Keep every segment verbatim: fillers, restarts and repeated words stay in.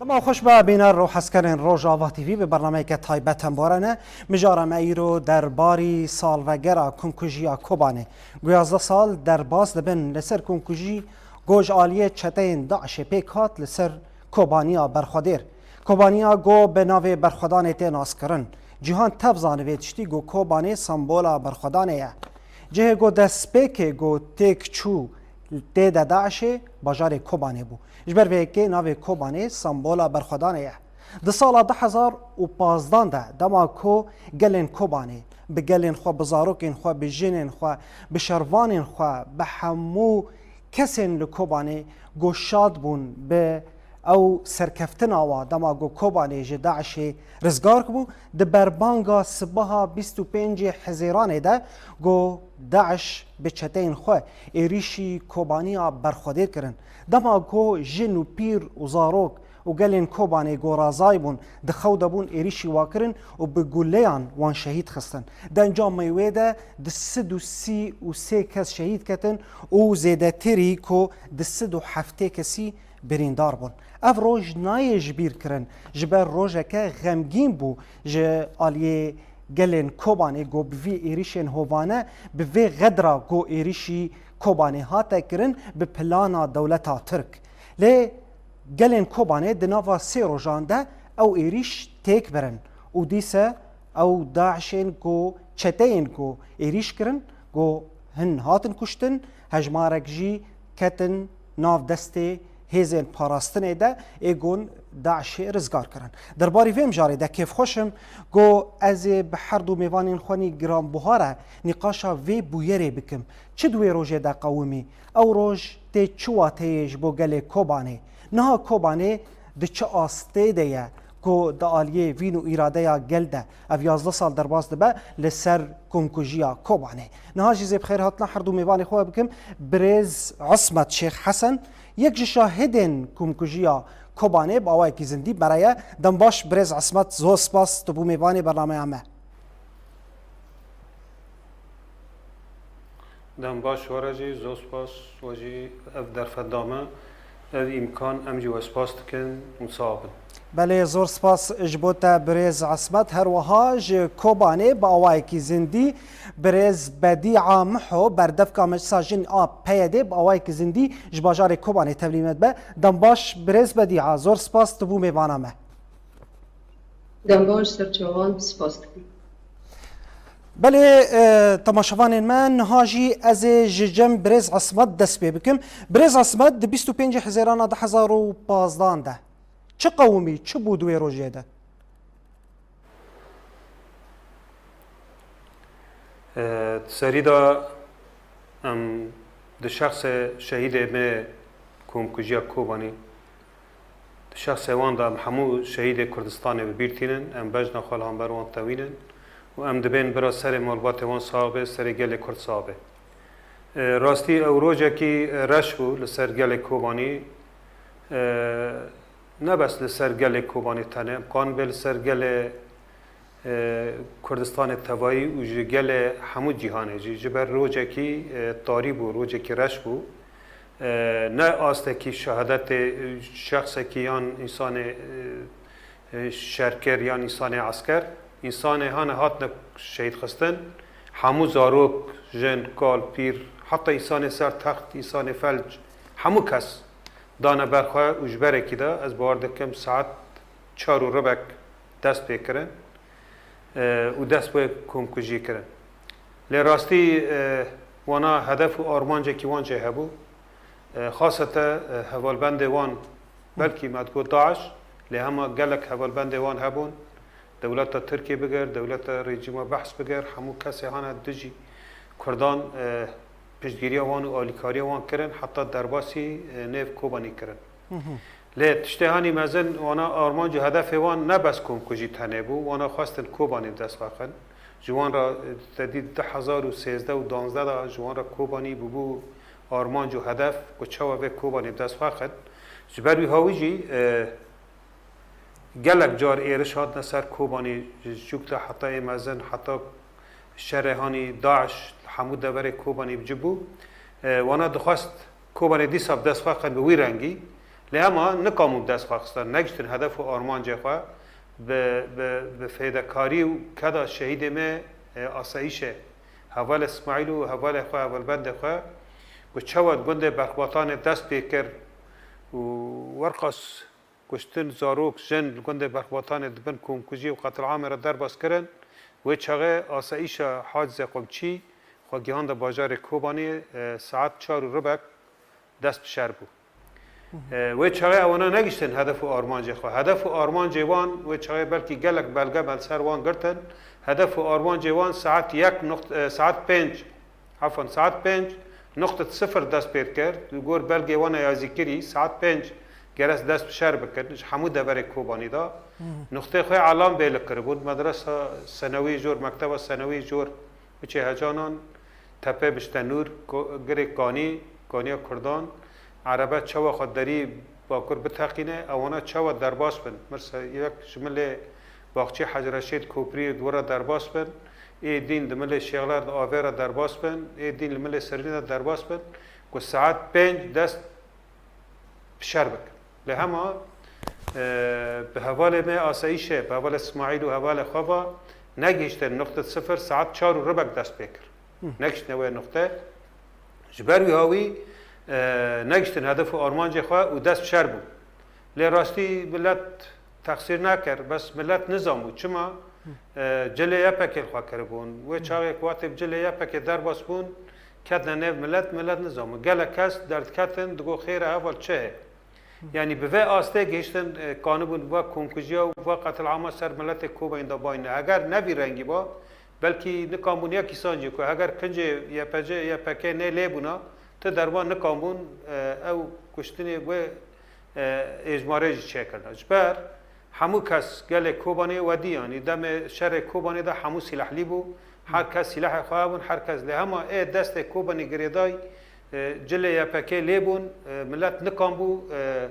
Dema xweş be bîner û hezkerên Rojava T V, bi bernameyeke taybet em borene. Mijara me îro derbarî salvegera komkujiya Kobanê. Ku yazdeh sal derbas dibin li ser komkujî ku ji aliyê çeteyên DAIŞê pêk hat li ser Kobaniya Berxwedêr. Kobaniya ku bi navê Berxwedanê tê naskirin. Cîhan tev zanibe tiştî ku Kobanê sembola Berxwedanê ye. Cihê ku destpêkê ku têk çû tê de DAIŞê bajarê Kobanê bû. Ji ber vê yekê navê Kobanê sembola Berxwedanê ye. Di sala du hezar û pazdan de dema ku gelên Kobanê bi gelên xwe, bi zarokên xwe, bi jinên xwe, bi şervanên xwe, bi hemû kesên li Kobanê ku şad bûn bi ew serkeftina wa dema ku Kobanê ji DAIŞê rizgar bû, di berbanga sibaha bîst û pêncê Hezêranê de ku DAIŞ bi çeteyên xwe êrîşî Kobaniya Berxwedêr kirin. Dema ku jin û pîr û zarok û gelên Kobanê ku razay bûn, di xew de bûn, êrîşî wa kirin û bi guleyan wan şehîd xistin. Di encamê wê de di sed û sî û sê kes şehîd ketin û zêdetirî ku di sed û heftê kesî birîndar bûn. Ev roj nayê ji bîr kirin, ji ber rojeke xemgîn bû ji aliyê gelên Kobanê ku bi vî êrîşên hovane, bi vê xedra ku êrîşî Kobanê hate kirin, bi plana dewleta Tirk. Lê gelên Kobanê di nava sê rojan de ew êrîş têk birin û dîse ew DAIŞên ku çeteyên ku êrîş kirin, ku hin hatin kuştin, hejmarek jî ketin nav destê hêzên parastinê de, ê gon DAIŞê rizgar kirin. Derbarî vê mijarê de kêfxweş im ku ez ê bi her du mêvanên xwe nî giranbuha re nîqaşa vê bûyerê bikim. Çi di wê rojê de qewimî? Ew roj tê çi wateyê ji bo gelê Kobanê? Niha Kobanê di çi astê de ye ku di aliyê vîn û îradeya gel de ev yazdeh sal derbas dibe li ser komkujiya Kobanê? Niha jî zê bi xêr hatina her du mêvanê xwe bikim. Birêz Ismet Şêx Hesen, yek ji şahidên komkujiya Kobanê, bi awayekî zindî bi me re ye. Dem baş birêz Ismet, zor spas tu bû mêvanê bernameya me. Dem baş we re jî zor spas, we jî ev derfet da me, ev îmkan, em jî we spas dikin û sax bin. Belê, zor spas ji bo te birêz Ismet. Her wiha ji Kobanê bi awayekî zindî birêz Bedîa Miho, berdevka Meclisa Jin a P Y D, bi awayekî zindî ji bajarê Kobanê tevlî me dibe. Dem baş birêz Bedîa, zor spas tu bû mêvana me. Dem baş ser çavan, spas dikim. Belê, e, temaşevanên me, niha jî ez ê ji cem birêz Ismet dest pê bikim. Birêz Ismet, di bîst û pêncê Hezêrana du hezar û pazdan de çi qewimî, çi bû di wê rojê de? E, di serî de em di şexsê şehîdê me komkujiya Kobanî, di şexsê wan de em hemû şehîdê Kurdistanê bi bîr tînin, em bejna xwe li hember wan tewînin û em dibên bira serê malbatê wan sax be, serê gelê Kurd sax be. E, rastî ew rojekî, e, reş bû li ser gelê Kobanî. E, ne bes li ser gelê Kobanî tenê, em kan be li ser gelê, e, Kurdistanê tevayî û ji gelê hemû cîhanê jî. Ji ber rojekî, e, tarî bû, rojekî reş bû. E, ne astekî şehadetê, e, şexsekî yan însanê, e, e, şerker yan însanê esker. Însanê hane hatine şehîd xistin. Hemû zarok, jin, kal, pîr, heta însanê ser text, însanê felc, hemû kes dane ber xwe û ji berekî de, ez bawer dikim, saet çar û ribek dest pê kirin, e, û dest pê komkujiyê kirin. Lê rastî, e, wana hedef û armancekî wan jê hebû. E, xasete, e, hevalbendê wan, belkî me digot DAIŞ, lê hema gelek hevalbendê wan hebûn. Dewleta Tirkiyê bigir, dewleta rejîma Behs bigir, hemû kesê hane dijî Kurdan, e, piştgiriya wan û alîkariya wan kirin, heta derbasî, e, nêv Kobanî kirin. Lê tiştê hanî mezin, wana armanc û hedefê wan ne bes komkujî tenê bû, wana xwestin Kobanî bi dest xwe xin. Ji wan re, e, te dî du hezar û sêzdeh û duwazdeh de ji wan re Kobanî bûbû armanc û hedef, ku çawa vê Kobanî bi dest xwe xin. Ji ber wî hawî jî, e, gelek car êriş hatine ser Kobanî, ji çûk de heta ê mezin, heta şerê hanî DAIŞ hemû deverê Kobanî bi cih bû. E, wana dixwest Kobanê dîsa bi dest xwe xin bi wî rengî, Lê hema nikamûn dest xwe xistin, negiştin hedef û armancê xwe bi, bi, bi fêdekarî û keda şehîdê me, e, asayîşê, hevalê Smaîl û hevalê xwe, hevalbendê xwe, ku çawa di gundê Berxbatanê dest pê kir û werqas kuştin zarok, jin li gundê Berxbatanê di bin komkujî û qetilamê re derbas kirin, wê çaxê asayîşa Hac Zeqomçî xwe gihande bajarê Kobanê, e, saet çar û ribek dest bi şer bû. E, wê çaxê ewana negiştin hedef û armancê xwe. Hedef û armancê wan, wê çaxê belkî gelek belge me li ser wan girtin. Hedef û armancê wan saet yek noqt-, e, saet pênc, efwan, saet pênc noqtet sifir dest pê dikir. Li gor belgê wana yazîkirî, saet pênc gerek dest bi şer bikin. Ji hemû deverê Kobanî de. Nuqtê xwe elan bê li kiribûn. Medresa senewî jor, mekteba senewî jor, Biçê hecanan, tepê bişte nûr, ko-, girê kanî, kaniya kurdan, erebe çawa xwe derî bakur biteqîne, ewana çawa derbas bin. Mirse yek ji milê baxçê Hec Reşîd Kopriyê di wira derbas bin, ê dîn di milê Şêxler di avê re derbas bin, ê dîn li milê Serînê de derbas bin, ku saet pênc dest bi şer bikin. Lê hema, e, bi hevalê me asayîşê, bi hevalê Smaîl û hevalê xwe ve negihiştin nuqtet sifir, saet çar û ribek dest pê kir. Negihiştine wê nuqte. Ji ber wî hawî, e, negihiştin hedef û armancê xwe û dest bi şer bûn. Lê rastî milet texsîr nakir, bes milet nizanbû. Çima? E, cilê Y P G li xwe kiribûn. Wê çaxê ku wextê bi cilê Y P G derbas bûn, ketine nêv milet, milet nizanbû. Gelek kes derdiketin, digot xêr e heval çi heye? Yanî bi vê astê gihiştin, e, kanibûn va komkujiya û va qetilama ser miletê Kobanê de bayne. Heger ne vî rengî ba, belkî nikanbûn ya kîsan jî ku heger kincê Y P G, Y P G nê lê bûna, ti derman nikanbûn, e, ew kuştinê wê, e, êjmarê jî çêkirina. Ji ber hemû kes gelê Kobanê wedî, yanî demê şerê Kobanê de hemû sîlehlî bû. Her kes sîlehê xwe hebûn, her kes lê hema ê destê Kobanê girêdayî, e, cilê Y P G lê bûn, e, milet nikanbû, e,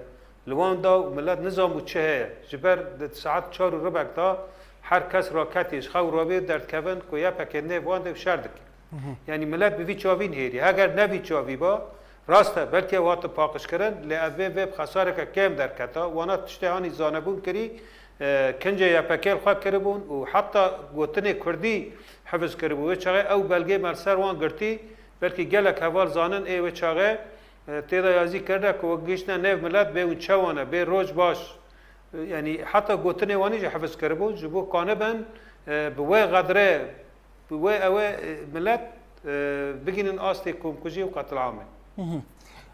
li wan da û milet nizanbû çi heye. Ji ber di saet çar û ribek da her kes raketê ji xew rabê derdikevin ku Y P G nêv wan de şer dike. Yanî milet bi vî çavî nihêrî. Heger ne vî çavî ba, rast e, belkî ew hatin paqijkirin, lê ev vê, vê bi xesareke kêm derketa. Wana tiştê hanî zanebûn kirî, e, kincê Y P G li xwe kiribûn û heta gotinê kurdî hifiz kiribû. Wê çaxê ew belgê me li ser wan girtî, belkî gelek heval zanin ê wê çaxê, e, tê de yazî kirine ku wek gihiştine nêv milet bê hûn çawa ne, bê roj baş. E, yanî heta gotinê wanî jî hifiz kiribûn, ji bo kanibin, e, bi wê qedrê, bi wê ew ê, e, milet, e, bigihînin astê komkujî û qetilamê.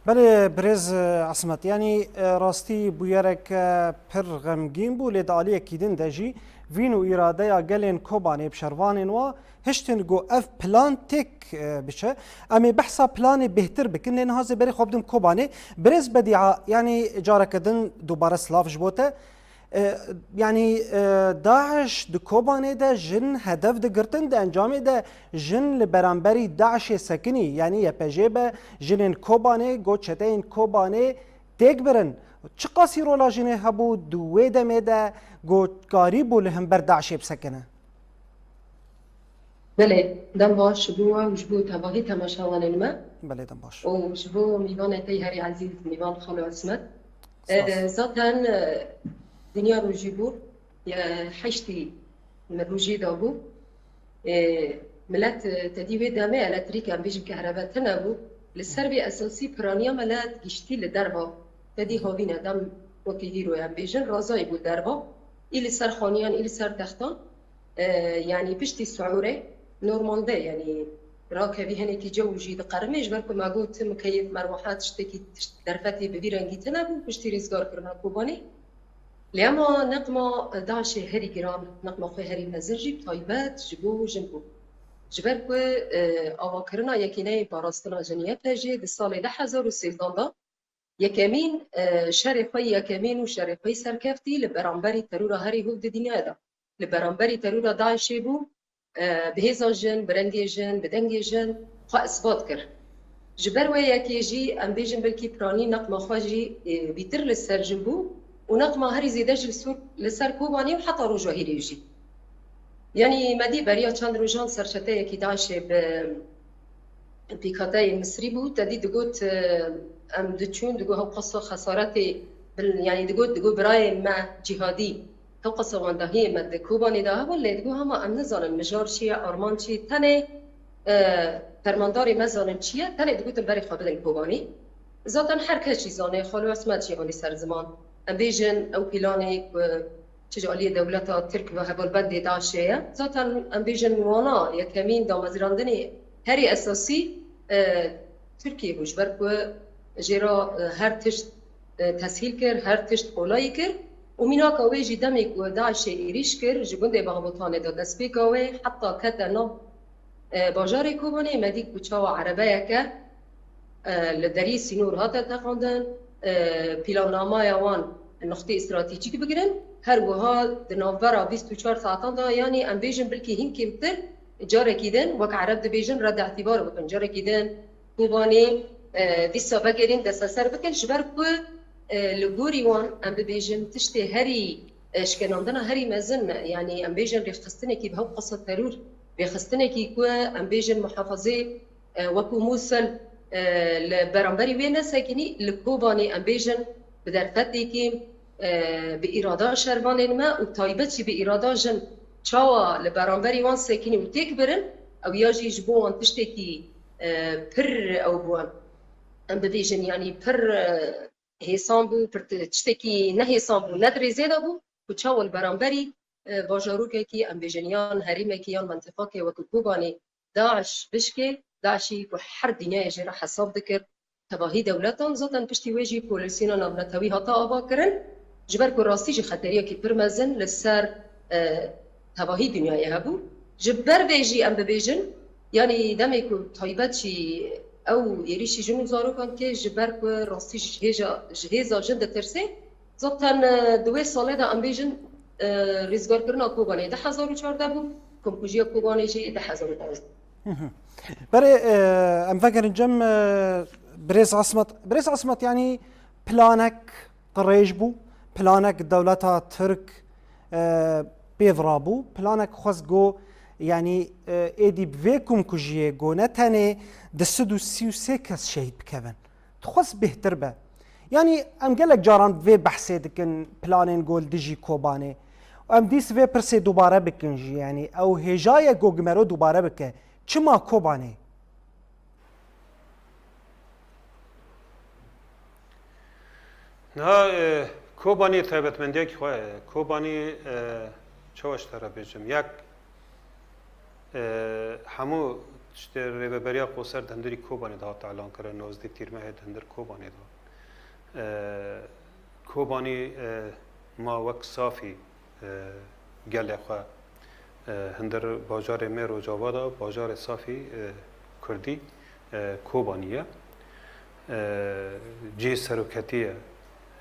Belê birêz, e, Esmet, yanî, e, rastî bûyereke pir xemgîn bû, lê di aliyekî din de jî vîn û îradeya gelên Kobanê bi şervanên wa hiştin ku ev plan têk, e, biçe. Em ê behsa planê bêhtir bikin, lê niha zê berê xwe bidim Kobanê. Birêz Bedîa, yanî careke din dubare silav ji bo te. E, yanî, e, DAIŞ di Kobanê de jin hedef digirtin, di encamê de jin li beramberî DAIŞê sekinî, yanî Y P G be, jinên Kobanê, got çeteyên Kobanê têk birin. Çiqasî rola jinê hebû di wê demê de, got karîbû li hember DAIŞê bisekine? Belê, dem baş ji bo we û ji bo tevahî temaşevanên me. Belê, dem baş. Û ji bo mîvanê te yê herî ezîz, mîvan Xalo Esmet. Spas. E, zaten, e, dinya rojî bû, e, heştî min rojî dabû. E, milet, e, tedî wê demê elektrîk, em bêjin kehrebe tune bû. Li ser vê esasî piraniya milet giştî li derva. Tedî havîne dem wekî hîro em bêjin, razayî bû derva. Î li ser xaniyan, î li ser textan. E, yanî piştî siûrê normal de, yanî rakevî hinekî cew jî diqerimê, ji ber ku me got mukeyef, merweha, tiştekî, tişt-, derfetê bi vî rengî tune bû, piştî rîzgar kirina Kobanê. Lê ema neqma DAIŞê herî giran, neqma xwe herî mezin jî bi taybet ji bo jin bû. Ji ber ku, e, avakirina Yekîneyên Parastina Jin, Y P J, di salê du hezar û sêzdan de, Yekemîn, e, şerê xwe yekemîn û şerê xwe serkeftî li beramberî terora herî hov di dinyayê de, li beramberî terora DAIŞê bû, e, bi hêza jin, bi rengê jin, bi dengê jin xwe isbat kir. Ji ber wê yekê jî em bêjin belkî piranî neqma xwe jî, e, bîtir li ser jin bû û neqma herî zêde jî li sor, li ser Kobanê û heta roja hîrê jî. Yanî me dî beriya çend rojan serçeteyekî DAIŞê bi pîkateyên Misrî bû, te dî digot, e, em diçûn, digot hewqasa xesaretê Bil-, yanî digot, digot birayên me cîhadî, hewqasa wendahiyê me di Kobanê de hebûn, lê digot hema em nizanin mijar çi ye, arman çi ye, tenê, e, fermandarê me zanin çi ye, tenê digotin berê xwe bidin Kobanê. Zaten her kes jî zane, Xalo Esmet jî anî ser ziman. Em bêjin ew planê ku çi ji aliyê dewleta Tirk ve hevalbendê DAIŞê ye. Zaten em bêjin wana yekemîn damezrandinê herî esasî, e, Tirkiyê bû, ji ber ku jê re, e, her tişt, e, teshîl kir, her tişt qolayî kir. Û mînaka wê jî demê ku DAIŞê êrîş kir, ji gundê Bahbotanê de destpêka wê heta kete nav, e, bajarê Kobanê, me dît ku çawa erebeyeke, e, li deriyê sînor hate teqandin, e, plannamaya wan nuqtê stratejîk bigirin. Her wiha di navbera bîst û çar saetan de, yanî em bêjin bilkî hîn kêmtir, carekî din, wek ereb dibêjin, red îtîbar bikin. Carekî din Kobanê, e, dîsa vegerîn desteser bikin, ji ber ku, e, li gorî wan em bibêjin tiştê herî, e, şikenandina herî mezin, yanî em bêjin rêxistinekî bi hewqasa teror, rêxistinekî ku em bêjin muhafazê, e, wekû Mûsil, e, li beramberî wê nesekinî, li Kobanê em bêjin bi derfetekî, e, bi îrada şervanên me û taybet jî bi îrada jin çawa li beramberî wan sekinî û têk birin, ew ya jî ji bo wan tiştekî, e, pir ew bû, em bibêjin, yanî pir, e, hêsan bû, pir ti-, tiştekî nehêsan bû, ne di rêzê de bû, ku çawa li beramberî, e, bajarokekî, em bêjin, yan herêmekî, yan mentiqakê wekî Kobanê DAIŞ bişkê, DAIŞî ku her dinyayê jê re hesab dikir, tevahî dewletan, zaten piştî wê jî koalîsyona navnetewî hate avakirin, ji ber ku rastî jî xeteriyekî pir mezin li ser, e, tevahî dinyayê hebû. Ji ber vê jî em bibêjin, yanî demê ku taybet jî ew êrîşî jin û zarokan dike, ji ber ku rastî jî ji hêja, ji hêza jin ditirsê. Zaten, e, di wê salê de em bêjin, e, rîzgarkirina Kobanê du hezar û çardeh bû, komkujiya Kobanê jî du hezar û pazdeh. Berê, e, em vegerin cem, e, birêz Asmet. Birêz Asmet, yanî planek qirêj bû, planek dewleta Tirk, e, pêv rabû, planek xwest go, yanî, e, êdî bi vê komkujiyê go ne tenê di sed û sî û sê kes şehîd bikevin. Dixwest bêhtir be. Yanî em gelek caran vê behsê dikin, planên go li dijî Kobanê. Em dîs vê pirsê dubare bikin jî, yanî ew hêja ye go gimero dubare bike. Çima Kobanê? Niha, e, Kobanî taybetmendiyekî xwe ye. Kobanî, e, çawa ji te re bêjim? Yek, e, hemû tiştê rêveberiya Qoser di hundirî Kobanê de hat elankirin, nozdeh tîrmehê di hundir Kobanê de. E, Kobanî, e, ma wek safî, e, gelê xwe, e, hundir bajarê me Rojava de, bajarê safî, e, Kurdî, e, Kobanî ye. E, cihê seroketî ye.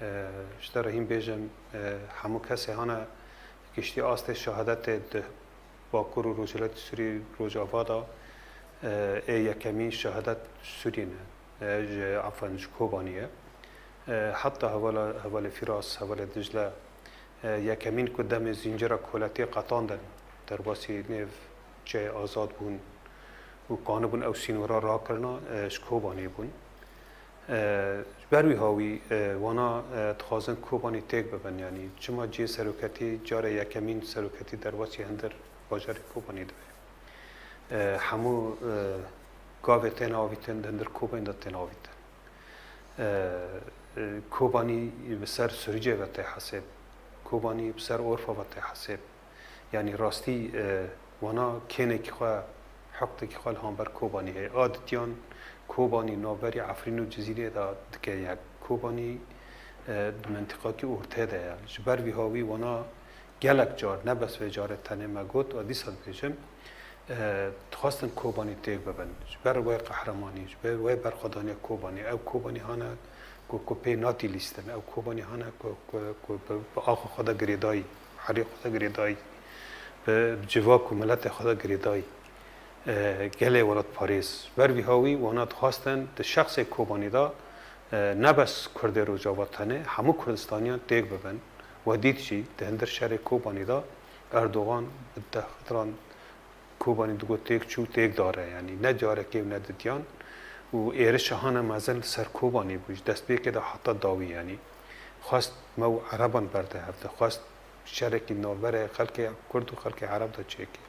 E, ji te re hîn bêjim, e, hemû kesê hane giştî astê şehadetê di Bakur û Rojhilatê Sûrî, Rojava de, e, ê yekemîn şehadet ji Sûriyê ne, e, ji, efwen, ji Kobanî ye. E, heta hevala, hevalê Fîras, hevalê Dicle, e, yekemîn ku demê zîncira koletiyê qetandin, derbasî nêv çiyayê Azad bûn û kanibûn ew sînora rakirina, e, ji Kobanê bûn. E, ji ber wî hawî, e, wana, e, dixwazin Kobanî têk bibin, yanî çima cihê seroketî, carê yekemîn seroketî derbasî hundir bajarê Kobanî dibe. E, hemû, e, gavê tên avîtin, di hundir Kobanî de tên avîtin. E, e, Kobanî bi ser Sirûcê ve tê hesêb. Kobanî bi ser Orfa ve tê hesêb. Yanî rastî, e, wana kênekî xwe, hiqdekî xwe li hember Kobanî heye. A ditiyan Kobanî navberî Efrîn û Cizîrê de dike yek. Kobanî, e, di mentiqakî ortê de ye. Ji ber vî hawî wana gelek car, ne bes vê carê tenê me got, a dîsa dibêjim, e, dixwestin Kobanî têk bibin. Ji ber wê qehremanî, ji ber wê berxwedaniya Kobanî. Ew Kobanî hane ku, ku pê natî lîstin. Ew Kobanî hane ku, ku, ku bi, bi axa xwe de girêdayî, herî xwe de girêdayî, bi, bi civak û miletê xwe de girêdayî, e, gelê welatparêz. Ber vî hawî wana dixwestin di şexsê Kobanî de, e, ne bes Kurdê Rojava tenê, hemû Kurdistaniyan têk bibin. We dît jî di hundir şerê Kobanî de Erdogan bi dehran Kobanî digot têk çû, têk dare, yanî ne carekê û ne didiyan û êrişa hane mezin li ser Kobanî bû, ji destpêkê de heta dawî, yanî Xwest me û Ereban berde hev de. Xwest şerekî navberê xelkê Kurd û xelkê Ereb de çêke.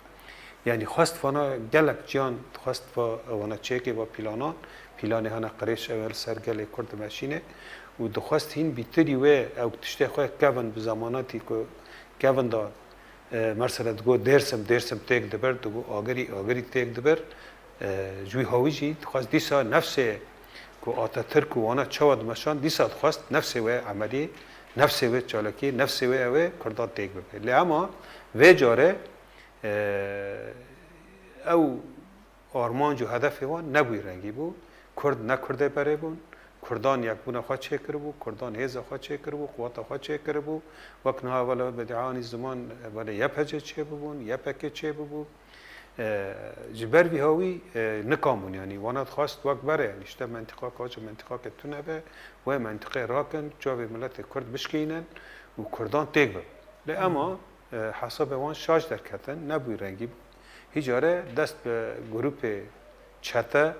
Yanî xwest vana gelek ciyan xwest va-, vana çêke va pîlanan. Pîlanê hene qirêj ew li ser gelê Kurd dimeşîne û dixwest hîn bîtirî wê ew tiştê xwe kevin bi zemanatî ku kevin da, e, mesela digot Dêrsim, Dêrsim têk dibir, digot Agirî, Agirî têk dibir. E, ji wî hawî jî dixwest dîsa nefsê ku Atatürk û wana çawa dimeşand, dîsa dixwest nefsê wê emelî, nefsê wê çalakî, nefsê wê ew ê Kurdan têk bibe. Lê hema vê carê, e, ew armanc û hedefê wan nebûyî rengî bû. Kurd ne Kurdê berê bûn. Kurdan yekbûna xwe çêkiribû, Kurdan hêza xwe çêkiribû, quweta xwe çêkiribû. Wek niha wele bedianî ziman wele Y P G çêbibûn, Y P G çêbibû. E, ji ber vî hawî, e, nikam bûn, yanî wana dixwest wek berê, yanî işte mentiqa kaçe mentiqa ke tune be, wê mentiqê rakin, çavê miletê Kurd bişkînin û Kurdan têk bibin. Lê ema, e, hesabê wan şaş derketin, nebûyî rengî bû. Hî care dest bi grûpê çete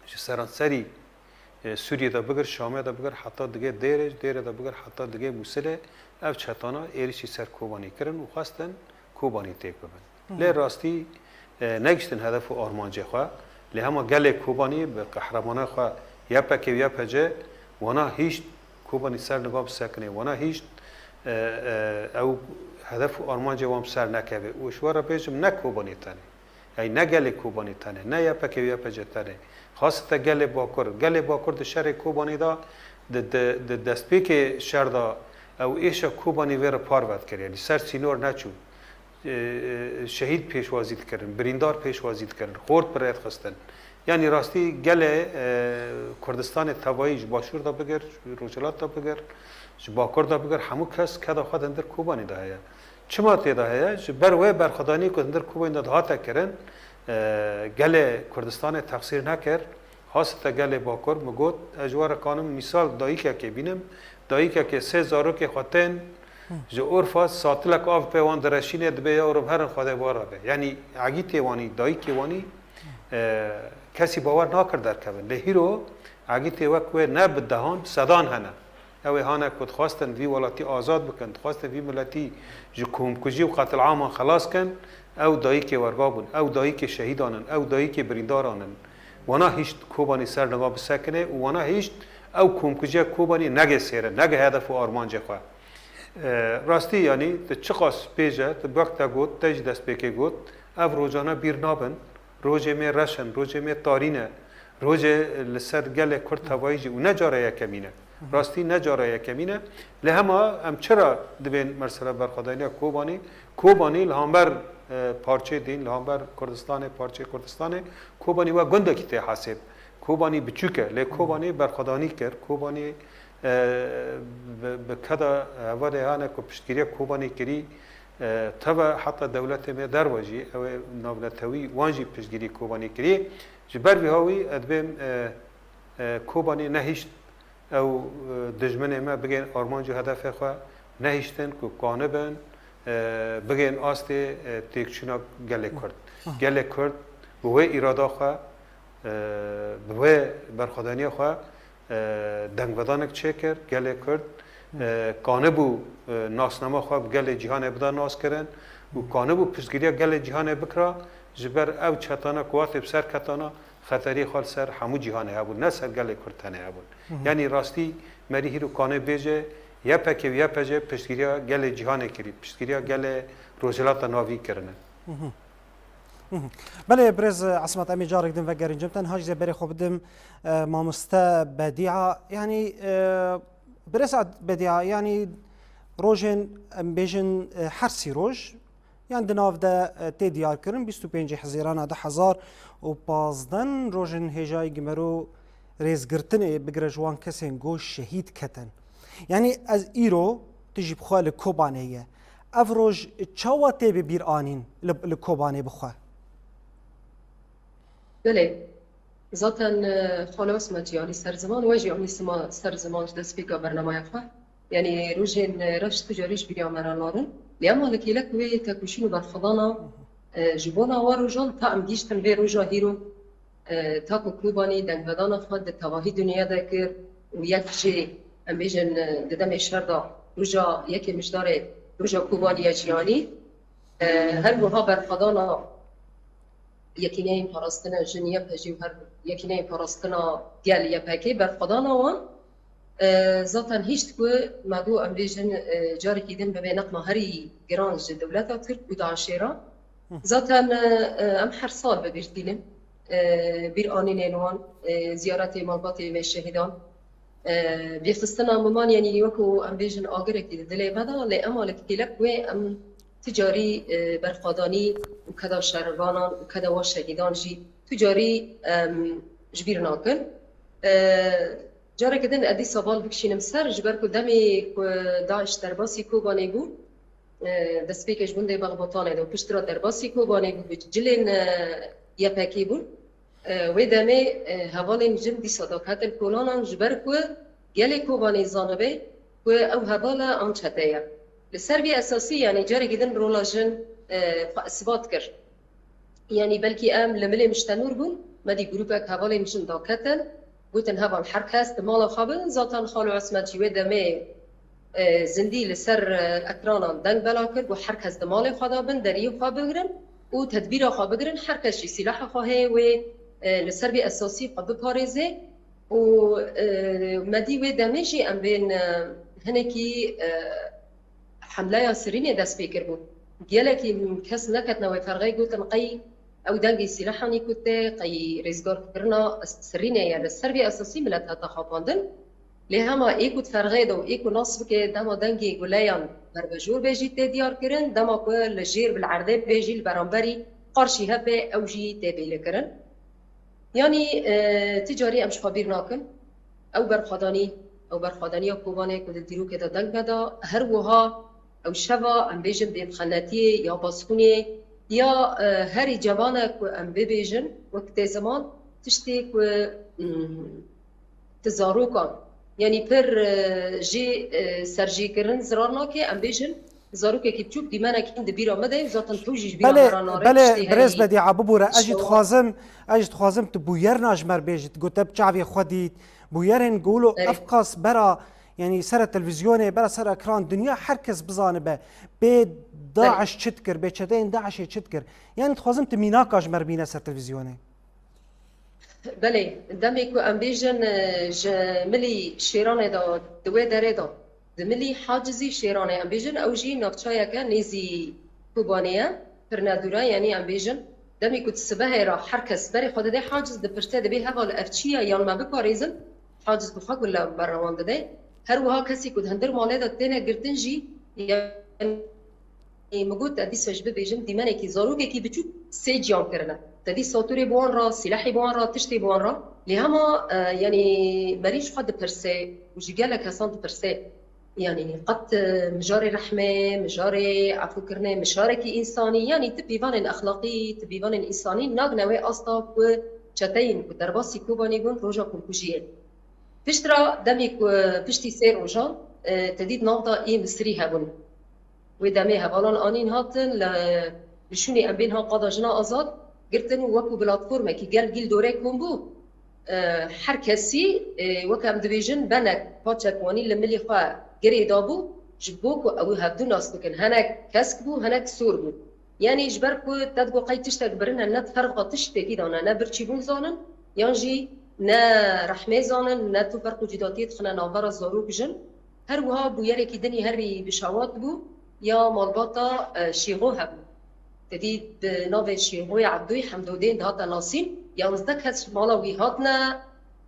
ji seranserî, e, Sûriyê de bigir, Şamê de bigir, heta digê Dêrê, ji Dêrê de bigir, heta digê Mûsilê, ev çetana êrişî ser Kobanî kirin û xwestin Kobanî têk bibin. Lê rastî, e, negiştin hedef û armancê xwe. Lê hema gelê Kobanî bi qehremanê xwe Y P G û Y P G wana hîşt Kobanî ser niva bisekinê, wana hîşt, e, e, ew hedef û armancê wan bi ser nekeve. Û ji we re bêjim ne Kobanî tenê. Ey ne gelê Kobanî tenê, ne Y P G û Y P G tenê. Xasete gelê Bakur. Gelê Bakur di şerê Kobanî de, di, di, di destpêkê şer de ew êşa Kobanî vê re parve dikir. Yanî ser sînor neçû. E, e, şehîd pêşwazî dikirin, birîndar pêşwazî dikirin, xort bi rê dixistin. Yanî rastî gelê, e, Kurdistanê tevayî ji Başûr de bigir, ji Rojhilat de bigir, ji Bakur de bigir, hemû kes keda xwe di hundir Kobanî de heye. Çima tê de heye? Ji ber wê berxwedanî ku hundir Kobanî de dihate kirin, e, gelê Kurdistanê texsîr nekir. Xasete gelê Bakur, min got, ez ji we re kanim mîsal dayikekê bînim. Dayikekê sê zarokê xwe tên ji Urfa satilek av pê wan direşîne, dibê ya û herin Xwedê bi we re be. Yanî egîtê wanî, dayikê wanî, e, kesî bawer nakir derkevin. Lê hîro egîtê wek wê ne bi dehan, bi sedan hene. Ew ê hane ku dixwestin vî welatî azad bikin, dixwestin vî miletî ji komkujî û qetilaman xelas kin, ew dayikê werba bûn, ew dayikê şehîdan in, ew dayikê birîndaran in. Wana hîşt Kobanî ser niva bisekine û wana hîşt ew komkujiya Kobanî nege sêre, nege hedef û armancê xwe. E, rastî yanî tu çiqas bêje, tu wek te got, te jî destpêkê got, ev rojane bîr nabin, rojê me reş in, rojê me tarî ne, rojê li ser gelê Kurd tevayî jî û ne cara yekemîn e. Rastî ne cara yekemîn e. Lê hema em çira dibên mesela berxwedaniya Kobanî? Kobanî li hember, e, parçê din, li hember Kurdistanê, parçeyê Kurdistanê, Kobanî we gundekî tê hesêb. Kobanî biçûk e, lê Kobanî berxwedanî kir. Kobanî, e, bi, bi keda hevalê hane ku piştgiriya Kobanî kirî, e, teve heta dewletê me derve jî, ew ê navnetewî, wan jî piştgirî Kobanî kirî. Ji ber vî hawî ez dibêm, e, e, Kobanî nehişt ew, e, dijminê me bigên armanc û hedefê xwe, nehiştin ku kanibin, e, bigên astê, e, têkçûna gelê Kurd. Gelê Kurd bi wê îrada xwe, e, bi wê berxwedaniya xwe, e, dengvedanek çêkir, gelê Kurd, e, kanibû, e, nasnama xwe bi gelê cîhanê bida naskirin û kanibû piştgiriya gelê cîhanê bikira, ji ber ew çetana ku hatê bi ser ketana, xeterî xwe li ser hemû cîhanê hebûn, ne ser gelê Kurd tenê hebûn. Yanî rastî merî hîro kanê bêje, Y P G û Y P G piştgiriya gelê cîhanê kirî, piştgiriya gelê Rojhilata Navîn kirine. Belê, birêz Esmat, em ê carek din vegerîn cem. Tenha jî zê berê xwe bidim, e, mamoste Bedîa. Yanî, e, birêz Bedîa, yanî rojên, em bêjin, e, her sî roj, yan di nav de, e, tê diyarkirin, bîst û pêncê Hezîrana du hezar û pazdeh rojên hêjayî gimero rêzgirtinê bigire ji wan kesên ku şehîd ketin. Yanî ez îro, tu jî bi xwe li Kobanê ye. Ev roj çawa tê bi bîr anîn li, li Kobanê bi xwe? Belê. Zaten, e, xalo Esmet jî anî ser ziman, we jî anî sima ser ziman ji destpêka bernamaya xwe. Yanî rojên, e, reş tu carî ji bîriya me re narin. Lê ema li kêlek wê tekoşîn û berxwedana, e, ji bona wan rojan ta em gihîştin vê roja hîro, e, ta ku Kobanî dengvedana xwe di tevahî dinyaya de kir û yek jê em bêjin, e, di demê şer de roja yekê Mijdarê, roja Kobaniya Cîhanî, e, her wiha berxwedana Yekîneyên Parastina Jin Y P J û her Yekîneyên Parastina Gel Y P G berxwedana wan, e, zaten hişt ku me got em bêjin, e, carekî din bibe neqma herî giran ji dewleta Tirk û DAIŞê re. Zaten, e, e, em her sal bi bîr tînin, e, bîr anînên wan, e, ziyaretê malbatê me şehîdan, e, bêxistina miman, yanî wekû em bêjin agirekî di dilê me de, lê ema li kêlek wê em tu carî, e, berxwedanî û keda şervanan û keda wa şehîdan jî tu carî em ji bîr nakin. E, Careke din ez dîsa bal bikişînim ser, ji ber ku demê ku DAIŞ derbasî Kobanê bû, e, destpêkê ji gundê Belbotanê de û piştre derbasî Kobanê bû, bi cilên, e, Y P G bûn. E, wê demê, e, hevalên jin dîsa daketin kolanan, ji ber ku gelê Kobanê zanibe ku ew heval e an çete ye. Li ser vî esasî, yanî carekî din rola jin, e, xwe isbat kir. Yanî belkî em li milê miştenûr bûn, me dî grûpek hevalên jin daketin, gotin heval her kes di mala xwe bin, zaten Xalo Esmet jî wê demê, e, zindî li ser, e, ekranan deng bela kir, got her kes di malê xwe de bin, deriyê xwe bigirin û tedbîra xwe bigirin, her kes jî sîlaha xwe heye wê, e, li ser vê esasî xwe biparêze û, e, me dî wê demê jî em bên, e, hinekî, e, hemleya sirînê dest pê kiribû. Gelekî kes neketine wê ferxê, gotin qey ew dengê sîlehanî ku tê, qey rêzgarkirina sirînê ye. Li ser vê esasî milet hate xapandin. Lê hema ê ku di ferxê de û ê ku nas bike, dema dengê guleyan berbejor be jî tê diyar kirin, dema ku li jêr bi li erdê be jî li beramberî qarşî hev be ew jî tê bêle kirin. Yanî, e, ti carî em ji xwe bîr nakin. Ew berxwedanî, ew berxwedaniya Kobanê ku di dîrokê de deng me da, her wiha ew şeva, em bêjin, bêmixenetiyê ya baskûnê ya, e, herî cevane ku em bibêjin, wek tê ziman, tiştê ku, mm, ti zarokan, yanî pir, e, jê, e, serjêkirin zirar nake, em bêjin, zarokekî biçûk dîmenekî din di bîra me de, zaten tu jî ji bîra me re nare, belê, tiştê herî Bedîa, bibûre, ez jî dixwazim, ez jî dixwazim tu bûyerna ji me re bêjî, tu got te bi çavê xwe dît, bûyerên ku wilo ev qas bera, yanî sere televîzyonê, bera ser ekran, dinya her kes bizanibe, bê DAIŞ çi dikir, bê çeteyên DAIŞê çi dikir. Yanî dixwazim tu mînaka ji me re bîne ser televîzyonê. Belê, demê ku em bêjin, e, ji milî Şêranê de, di wê derê de, di milî Hacizî Şêranê em bêjin, ew jî navçeyeke nêzî Kobanê ye, pir nedûr e, yanî em bêjin, demê ku di sibehê re her kes berê xwe dide Haciz, dipirse, dibê heval ev çi ye, yan me biparêzin, Haciz bi xwe gule bera wan dide. Her wiha kesê ku di hundir malê de têne girtin jî, yanî Ê, min got, ez dîsa jî bibêjim, dîmenekî, zarokekî biçûk sê ciyan kirine. Te dî satûrê bi wan re, sîlehê bi wan re, tiştê bi wan re. Lê hema, e, yanî merî ji xwe dipirse û ji gelek kesan dipirse. Yanî qet, e, mijarê rehmê, mijarê efûkirinê, mijarekî însanî, yanî ti pîvanên exlaqî, ti pîvanên însanî nagine wê asta ku çeteyên ku derbasî Kobanê bûn roja komkujiyê. Piştre demê ku piştî sê rojan, e, te dît nav da ê Misirî hebûn. Wê demê hevalan anîn hatin li, li şûnê em bên ha qada jina azad girtin û wekû platformekî gel gîl dorê kom bû. E, her kesî, e, wek em dibêjin benek paçek wanî li milî xwe girê dabû, ji bo ku ew hevdu nas bikin. Henek kesk bû, henek sor bû. Yanî ji ber ku te digot qey tiştek birine, ne di ferqa tiştekî de ne, ne birçîbûn zanin, yan jî ne rehmê zanin, ne tu ferq û cîdatiyê dixine navbera zarok jin. Her wiha bûyerekî din î herî bi şawat bû ya malbata, e, Şêxo hebû. Te dî bi navê Şêxoyê Ebdoyê Hemdodê dihate nasîn, yanzdeh kes ji mala wî hatine,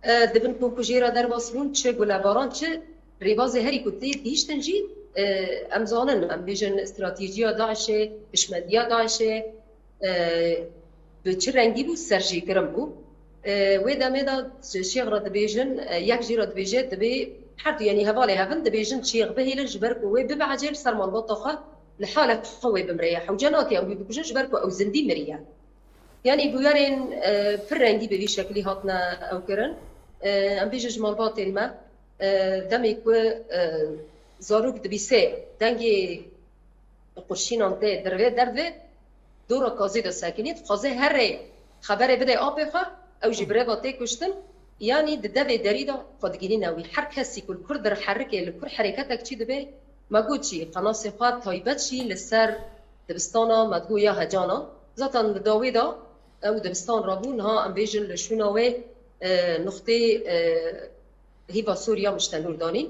e, di bin komkujiyê re derbas bûn, çi gulebaran, çi rêbazê herî ku tê gihîştin jî, e, em zanin, em bêjin stratejiya DAIŞê, hişmendiya DAIŞê, e, bi çi rengî bû, serjêkirin bû. E, wê demê de ji Şêx re dibêjin, e, yek jî re dibêje, dibê her du, yanî hevalê hev in, dibêjin Şêx bihêlin, ji ber ku wê bibe ecêl ser malbata xwe, li halek xwe wê bimreye. Hewce nake ew wî bikujin, ji ber ku ew zindî miriye. Yanî bûyerên, e, pir rengî bi vî şekilî hatine ew kirin. E, em bêjin ji malbatên me, e, demê ku, e, zarok dibîse dengê qurşînan tê derve derve, dora kazê de sekinî, dixwaze herê xeberê bide apê xwe, ew jî bi rêva tê kuştin. Yanî di devê derî de xwe digihîne wî. Her kesî ku li kur dirherike, li kur hereketek çî dibe, me got jî qenasê xwe taybet jî li ser dibistana me digot ya hecanan. Zaten li dawê de ew dibistan rabû, niha em bêjin li şûna wê, e, nuxtê, e, hîva Sûriya Miştenûr danîn.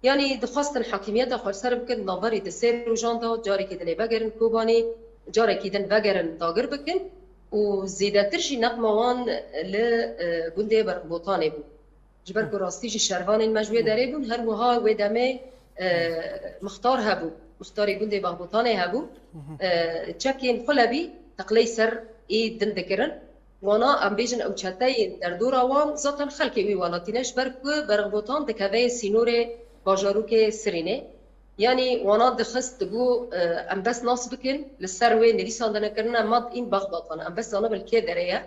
Yanî dixwestin hakimiyeta xwe li ser bikin, di navberê di sê rojan de carekî din ê vegerin Kobanê, carekî din vegerin dagir bikin û zêdetir jî neqma wan li, e, gundê Berxbotanê bû. Ji ber ku rastî jî şervanên me ji wê derê bûn, her wiha wê demê, e, mixtar hebû. Mixtarê gundê Berxbotanê hebû. E, çekên Xulebî teqley ser ê din dikirin. Wana, em bêjin ew çeteyên derdora wan zaten xelkê wî welatî ne, ji ber ku Berxbotan dikeve sînorê bajarokê Sirînê. Yanî wana dixist, digot, e, em bes nas bikin, li ser wê nivîsandine kirine Mad in Baxbatan. Em bes zanibin li kê derê ye.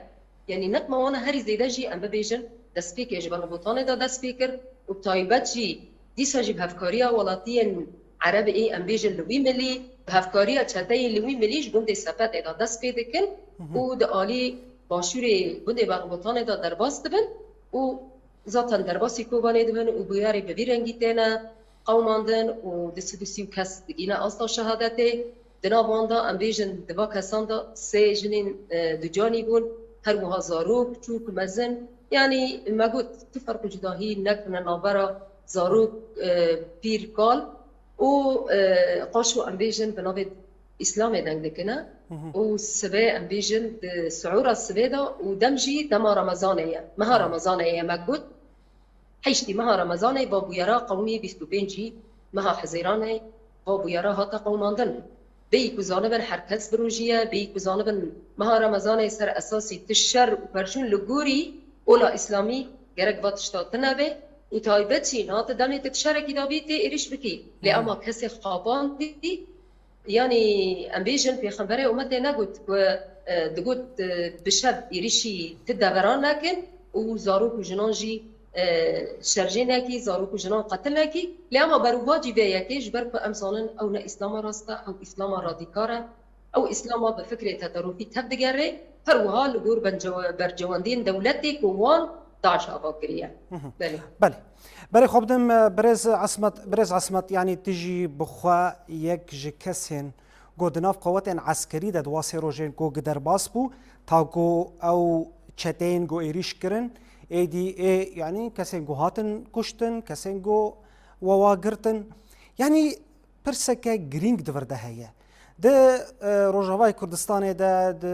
Yanî neqma wana herî zêde jî em bibêjin destpêkê ji Berxbotanê de dest pê kir û bi taybet jî dîsa jî bi hevkariya welatiyên Ereb ê em bêjin li wî milî, bi hevkariya çeteyên li wî milî ji gundê Sepetê de dest pê dikin û di alî başûrê gundê Berxbotanê de derbas dibin û zaten derbasî Kobanê dibin û bûyerê bi vî rengî têne qewimandin û du sed û sî kes digîne asta şehadetê. Di nav wan de em bêjin di va kesan de sê jinên, e, ducanî bûn, her wiha zarok, çûk, mezin. Yanî me got tu ferq û cudahî nekirine navbera zarok, e, pîr, kal û, e, qaşo em bêjin bi navê Îslamê deng dikine. Û sibê em bêjin di siûra sibê de û dem jî dema Remezanê ye. Meha Remezanê ye me got. Heştî meha Remezanê va bûyera qewimî bîst û pêncî meha Hezîranê va bûyera hate qewimandin. Bêyî ku zanibin her kes bi rojî ye, bêyî ku zanibin meha Remezanê ser esasî tu şer û perçûn li gorî ola Îslamî gerek va tişta tune be û taybet jî niha tu demê tu di şerekî de bî tê êrîş bikî. Lê ema kesê xapandî, Yanî em bêjin, Pêxemberê umetê negot ku, e, digot, e, bi şev êrîşî ti deveran nekin û zarok û jinan jî, e, şerjê nekî, zarok û jinan qetil nekî. Lê ema berûvacî vê yekê, ji ber ku em zanin ew ne Îslama rast e, ew Îslama radîkar e, ew Îslama bi fikrê teterofî tev digere, her wiha li gor bencewe-, bercewendiyên dewletê ku wan DAIŞ ava kiriye. Belê. Belê. Berê xwe bidim, e, birêz Esmet, birêz Esmet, yanî tu jî bi xwe yek ji kesên ku di nav qewetên eskerî de di wa sê rojên ku gi derbas bû, ta ku ew çeteyên ku êrîş kirin, êdî ê, yanî kesên ku hatin kuştin, kesên ku wewa girtin. Yanî pirseke girîng di vir de heye. Di, e, Rojavayê Kurdistanê de, di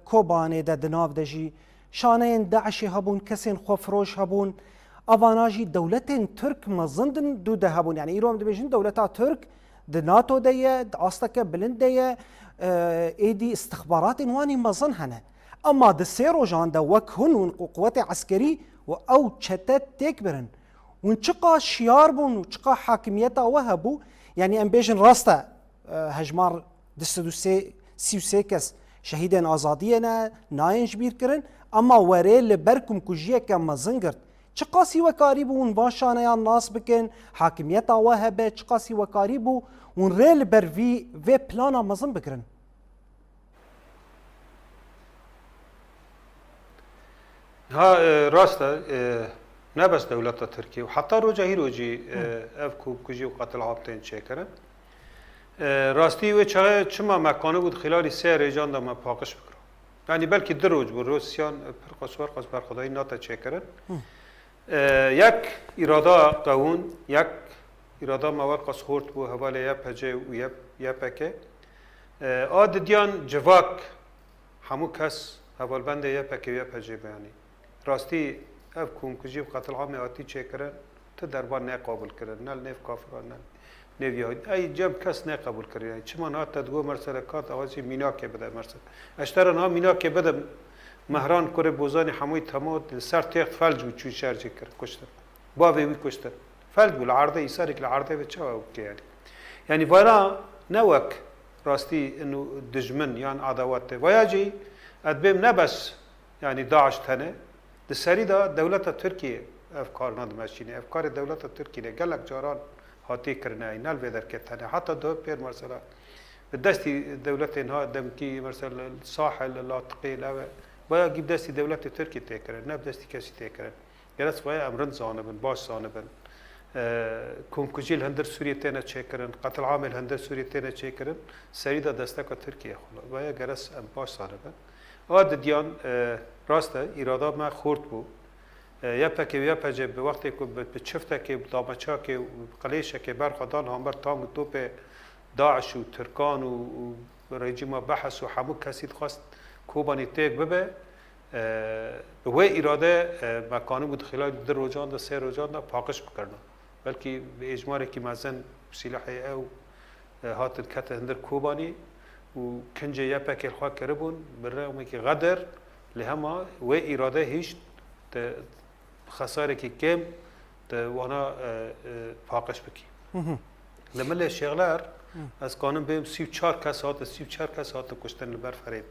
Kobanê de, di nav de jî şaneyên DAIŞê hebûn, kesên xwefiroş hebûn. Avana jî dewletên Tirk mezin din dû de hebûn. Yanî îro em dibêjin dewleta Tirk di NATO de ye, di asteke bilind de ye, e, êdî istixbaratên wanî mezin hene. Ema di sê rojan de wek hûn hûn ku quwetê eskerî û ew çete têk birin. Hûn çiqa şiyar bûn û çiqa hakimiyeta we hebû? Yanî em bêjin rast e, e, hejmar du sed û sê, sî û sê kes şehîdên azadiyê ne, nayên ji bîr kirin, ema werê li ber komkujiyeke mezin girt. Çiqasî we karîbû hûn van şaneyan nas bikin, hakimiyeta we hebe, çiqasî we karîbû hûn rê li ber vî, vê plana mezin bigirin? Ha, e, rast e, e, ne bes dewleta Tirkiyê û heta roja hîro jî, e, ev komkujî û qetilam tên çêkirin. E, rastî wê çaxê çima me kanibû di xîlalî sê rêcan de me paqij bikiro. Yanî belkî du roj bû, roj siyan, e, pir qas wer qas berxwedayî nate çêkirin. E, yek îrada qewûn, yek îrada me wer qas xort bû hevalê Y P C û Y-, Y P G. E, a didiyan civak hemû kes hevalbendê Y P G û Y P C be, yanî. Rastî ev komkujî û qetilamê hatî çêkirin, tu derba nê qebûl kirin, ne li nêv kafiran, ne li nêv Yahûd. Ey cem kes nê qebûl kirin. Yanî çima niha te digot, mersele, ka daxwazî mînakê bide, mersele. Ez ji te re niha mînakê bidim, Mehran kurê Bozanî hemûyî tema li ser têxt felc bû, çû şerjê kir, kuştin. Bavê wî kuştin. Felc bû, li erdê, îsarek li erdê ve çawa ew bike, yanî. Yanî vana ne wek rastî inu dijmin yan adawat tê. Vaya jî ez dibêm ne bes, yanî DAIŞ tenê, di serî de dewleta Tirkiyê ev karina dimeşîne. Ev karê dewleta Tirkiyê ne. Gelek caran hatî kirine, ne li vê derkê tenê. Heta di pêr mesela bi destî dewletên ha demkî, mesela Sahel, Latiqê, li ev e. Vaya gî bi destî dewletê Tirkiyê tê kirin, ne bi destî kesî tê kirin. Gerek vaya em rind zanibin, baş zanibin. E, komkujî li hundir Sûriyê têne çêkirin, qetilamê li hundir Sûriyê têne çêkirin, serî de desteka Tirkiyê xwe. Vaya gerek em baş zanibin. A didiyan, e, rast e, îrada me xurt bû. E, Y P G û Y P G bi wextê ku bi, bi çiftekê, bi dameçakê û bi qilêşekê berxwedan hamber tang û topê DAIŞ û Tirkan û, û rejîma Behs û hemû kesî dixwest Kobanî têk bibe. E, bi wê îrade, e, me kanibû di xîlal di rojan de, sê rojan de paqij bikirina. Belkî bi êjmarekî mezin sîlehê ew, e, hatin ketin hundir Kobanî û kincê Y P G li xwe kiribûn, bi rewmekî xedir, lê hema wê îrade hîşt te xesarekî kêm te wana, e, e, paqij bikî. Li Milê Şêxler ez kanim bêm sî û çar kes hatin, sî û çar kes hatin kuştin li ber ferê.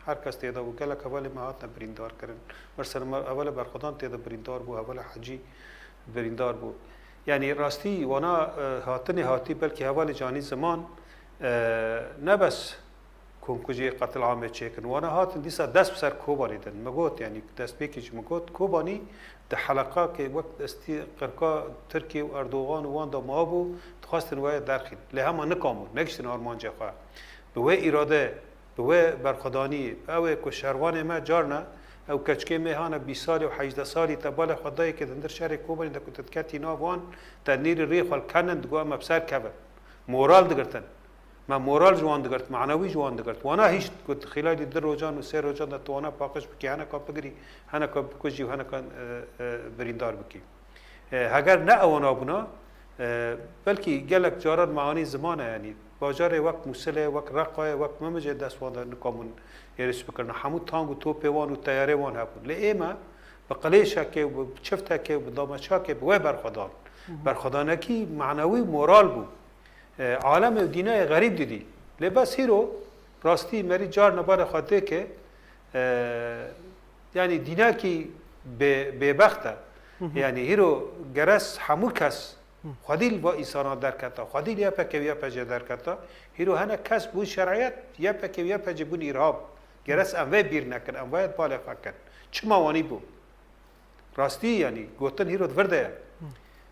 Her kes tê de bû. Gelek hevalê me hatine birîndar kirin. Mesela me hevalê berxwedan tê de birîndar bû, hevalê Hecî birîndar bû. Yanî rastî wana, e, hatinê hatî belkî hevalê Canî Ziman, e, ne bes komkujiyê qetilamê çêkin. Wana hatin dîsa dest bi ser Kobanî din. Min got, yanî destpêkê jî min got, Kobanî di heleqakê wek destî qirka Tirkiye û Erdogan û wan de mabû, dixwestin waya derxîn. Lê hema nikamûn, negiştin armancê xwe. Bi wê îrade, bi wê berxwedaniyê, ew ê ku şervanê me carna, ew keçikê me hane bîst salî û hejdeh salî te balê xwe dayê ke di hundir şerê Kobanî de ku tu diketî nav wan, te nîrî rê xwe li kenin, digot em bi ser kevin. Moral digirtin. Me moral ji wan digirt, manewî ji wan digirt. Wana hîşt ku di xîlalî di rojan û sê rojan de tu wana paqij bikî, heneka bigirî, heneka bikujî û heneka, e, e, birîndar bikî. E, heger ne ewana bûna, e, belkî gelek caran me anî ziman e, yanî bajarê wek Mûsilê, wek Reqayê, wek Memicê dest wan de nikamûn êrîş bikirina. Hemû tang û topê wan û teyarê wan hebûn. Lê ê me bi qilêşekê û bi çiftekê û bi dameçakê bi wê berxwedan. Berxwedanekî manewî moral bû. E, alemê û dînayê xerîb didî. Lê bes hîro rastî merî carna barê xwe têke, e, yanî dînakî bê-, bêbext e. Yanî hîro geres hemû kes xwedî li va însana derketa, xwedî li Y P G û Y P G derketa. Hîro hene kes bûn şeriyet, Y P G û Y P G bûn îrhab. Geres em vê bîr nekin, em vê balê xwe kin. Çima wanî bû? Rastî, yanî gotin hîro di vir de ye.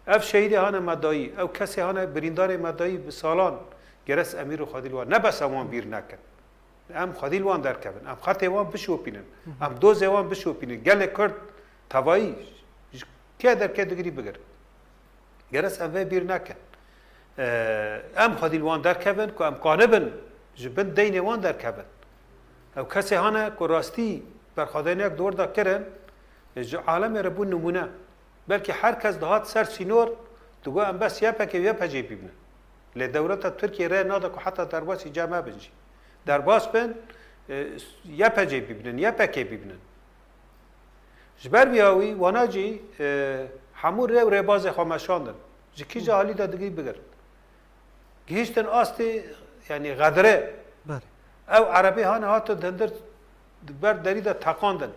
Ev şehîdê hane me dayî, ew kesê hane birîndarê me dayî bi salan, geres em îro xwedî li wan, ne bes em wan bîr nekin. Em xwedî li wan derkevin, em xetê wan bişopînin, em dozê wan bişopînin. Gelê Kurd tevayî ji kê derkê digirî bigir. Geres em vê bîr nekin. Em xwedî li wan derkevin ku em kanibin ji bin deynê wan derkevin. Ew kesê hane ku rastî berxwedaniyak di wir de kirin, ji alemê re bû nimûne. Belkî her kes dihat ser sînor, digot em bes Y P G û Y P G bîbinin. Lê dewleta Tirkiyê rê nade ku heta derbasî cem me bin jî. Derbas bin, e, Y P G bîbinin, Y P G bîbinin. Ji ber vî awî wana jî, e, hemû rê û rêbazê xwe meşandin. Ji kîja alî de digirî bigir. Gihîştin astê, yanî xedire. Belê. Ew erebê hane hatin di hundir di ber derî de teqandin.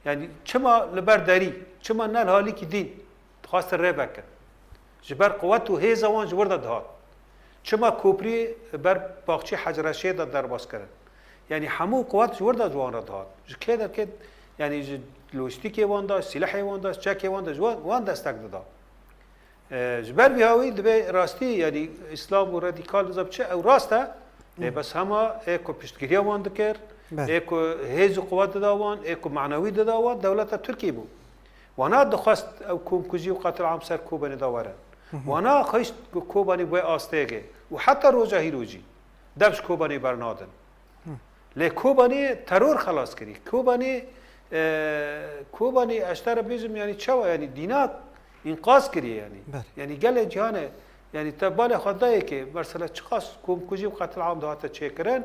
Yanî çima li ber derî, çima ne li halîkî dîn dixwastin rê vekin? Ji ber quwet û hêza wan ji wir de dihat. Çima koprî ber baxçî Hec Reşê de derbas kirin? Yanî hemû quwet ji wir de ji wan re dihat. Ji kê derkê, yanî ji lojîstîkê wan de, sîlehê wan de, çekê wan de, ji wan, wan destek dida. E, ji ber vî hawî divê rastî, yanî Îslam û radîkal nizam çi ew rast e. Lê bes hema ê ku piştgiriya wan dikir, Belê. ê ku hêz û quwet dida wan, ê ku manewî dida wan, dewleta Tirkiyê bû. Wana dixwest ew komkujî û qetilam ser Kobanê de were. Wana xwişt ku Kobanî wê astêgê û heta roja hîro jî dev ji Kobanê bernadin. Lê Kobanî teror xelas kirî. Kobanî, e, Kobanî ez te re bêjim, yanî çawa, yanî dîna înqaz kiriye yanî. Belê. Yanî gelê cîhanê, yanî te balê xwe dayê ke, mesela çiqas komkujî û qetilam dihate çêkirin,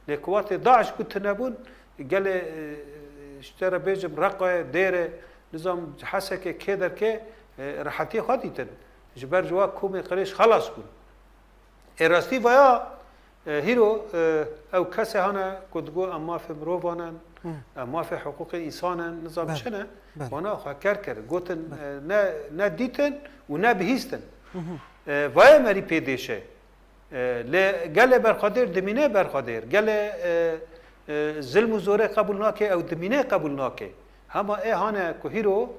lê kuwatê DAIŞ ku tune bûn, gelê, e, ji te re bêjim Reqayê, Dêrê, nizam Hesekê, kê derkê, e, rehetiyê xwe dîtin. Ji ber ji wa komê qirêj xelas bûn. Ê rastî vaya, e, hîro, e, ew kesê hane ku digo em mafê mirovan in, em mafê hiqûqê însan in, nizam Belê, çi ne? belê. Wana xwe ker kir. Gotin, Belê. e, ne, ne dîtin û ne bihîstin. E, vaya merî pê dêşe. E, lê gelê berxwedêr dimîne berxwedêr. Gelê, e, e, zilm û zorê qebûl nake, ew dimîne qebûl nake. Hema ê hane ku hîro,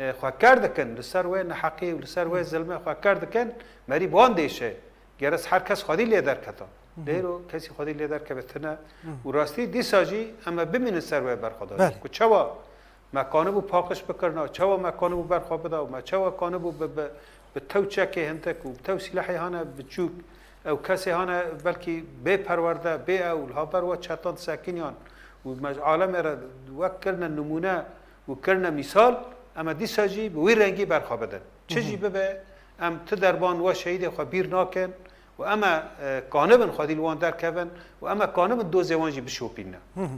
e, xwe ker dikin, li ser wê neheqî û li ser wê zilmê xwe ker dikin, merî bi wan dêşe. Geres her kes xwedî lê derketa. Lêro kesî xwedî lê derkeve tine. Û rastî dîsa jî em ê bimînin ser wê berxwedanê. Belê. Ku çawa me kanibû paqij bikirina, çawa me kanibû berxwe bida û me çawa kanibû bi, bi, bi tew çekê hindik û bi tew sîlehê hane biçûk, ew kesê hane belkî bê perwerde, bê ew, li haber we çetan disekiniyan û me ji alemê re wek kirine nimûne û kirine mîsal, em ê dîsa jî bi wî rengî berxwe bidin. Çi jî bibe, em ti derban we şehîdê xwe bîr nakin û em ê, e, kanibin xwedî li wan derkevin û em ê kanibin dozê wan jî bişopîne. Hı hı.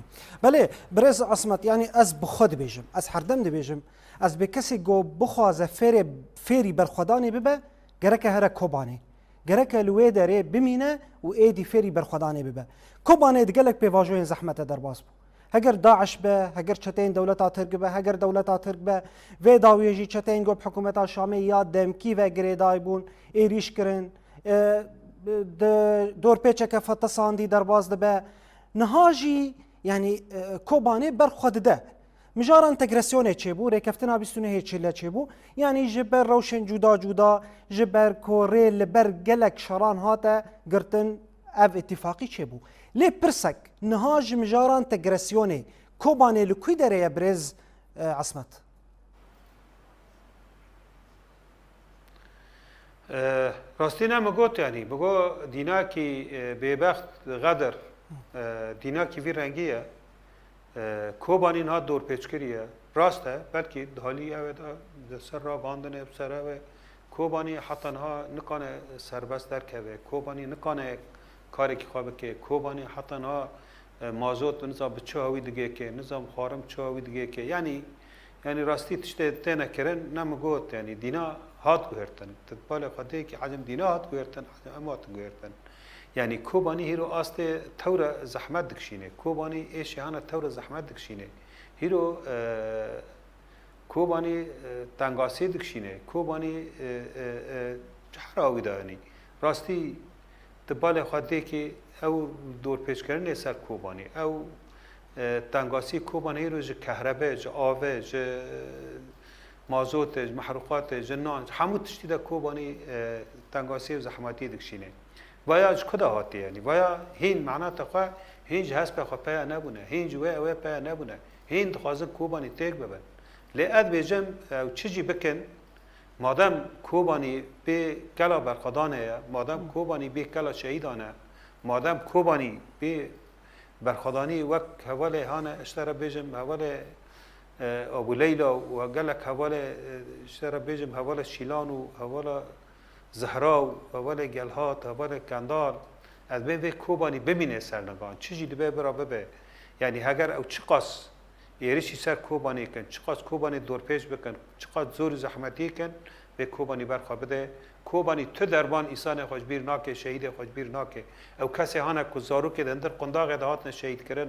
Belê, birêz Esmet, yanî ez bi xwe dibêjim, ez herdem dibêjim, ez bê kesê ku bixwaze fêrê, fêrî berxwedanê bibe, gereke here Kobanê. Gereke li wê derê bimîne û êdî fêrî berxwedanê bibe. Kobanê di gelek pêvajoyên zehmete derbas bû. Heger DAIŞ be, heger çeteyên dewleta Tirk be, heger dewleta Tirk be, vê dawiyê jî çeteyên ku bi hikûmeta Şamê ya demkî ve girêdayî bûn, êrîş kirin, e, di dorpêçeke fetisandî derbas dibe. Niha jî, yanî, e, Kobanê berxwe dide. Mijara entegrasyonê çêbû, rêkeftina bîst û nehê Çile çêbû. Yanî ji ber rewşên cuda cuda, ji ber ku rê li ber gelek şeran hate girtin, ev îtîfaqî çêbû. Lê pirsek, niha ji mijara entegrasyonê Kobanê li kû derê ye birêz, e, Esmet? E, rastî ne min got, yanî, min got dînakî, e, bêbext, xedir, e, dînakî vî rengî ye. E, Kobanî niha dorpêçkirî ye. Rast e, belkî di halî ew ê de di ser ragihandinê bi ser ew ê. Kobanî heta niha nikane serbest derkeve. Kobanî nikane karekî xwe bike. Kobanî heta niha, e, mazot nizam bi çi hawî digêke, nizam xwarin bi çi hawî digêke. Yanî, yanî rastî tiştê têne kirin, ne min got, yanî dîna hat guhertin. Ti balê xwe dê ki ecem dîna hat guhertin, ecem em hatin guhertin. Yanî Kobanî hîro astê tewre zehmet dikişîne. Kobanî êşê hane tewre zehmet dikişîne. Hîro, e, Kobanî, e, tengasê dikişîne. Kobanî, e, e, e, ji her awî de yanî. Rastî tu balê xwe dê ki ew dorpêçkirinê ser Kobanî. Ew, e, tengasî Kobanî hîro ji kehrebe, ji ave, ji, e, mazotê, ji mehrûqatê, ji nan, ji hemû tiştî de Kobanî, e, tengasî û zehmetî dikişîne. Vaya ji ku de hatiye, yanî? Vaya hîn, mena te xwe, hîn ji hespê xwe peya nebûne, hîn ji wê ew ê peya nebûne, hîn dixwazin Kobanî têk bibin. Lê ez dibêjim, ew çi jî bikin, madem Kobanî bê kela berxwedanê ye, madem Kobanî bê kela şehîdan e, madem Kobanî bê berxwedanî wek hevalê hane, ji te re bêjim, hevalê, e, Abû Leyla û gelek hevalê, e, ji te re bêjim, hevalê Şîlan û hevala Zehra û hevalê Gelhat, hevalê Kendal, ez bên vê Kobanî bimîne ser nigan. Çi jî dibe bira bibe. Yanî heger ew çiqas êrişî ser Kobanê kin, çiqas Kobanê dorpêç bikin, çiqas zor û zehmetiyê kin, vê Kobanî berxwe bide. Kobanî tu derban îsanê xwe ji bîr nake, şehîdê xwe ji bîr nake. Ew kesê hane ku zarokê di hundir qundaxê de hatine şehîdkirin,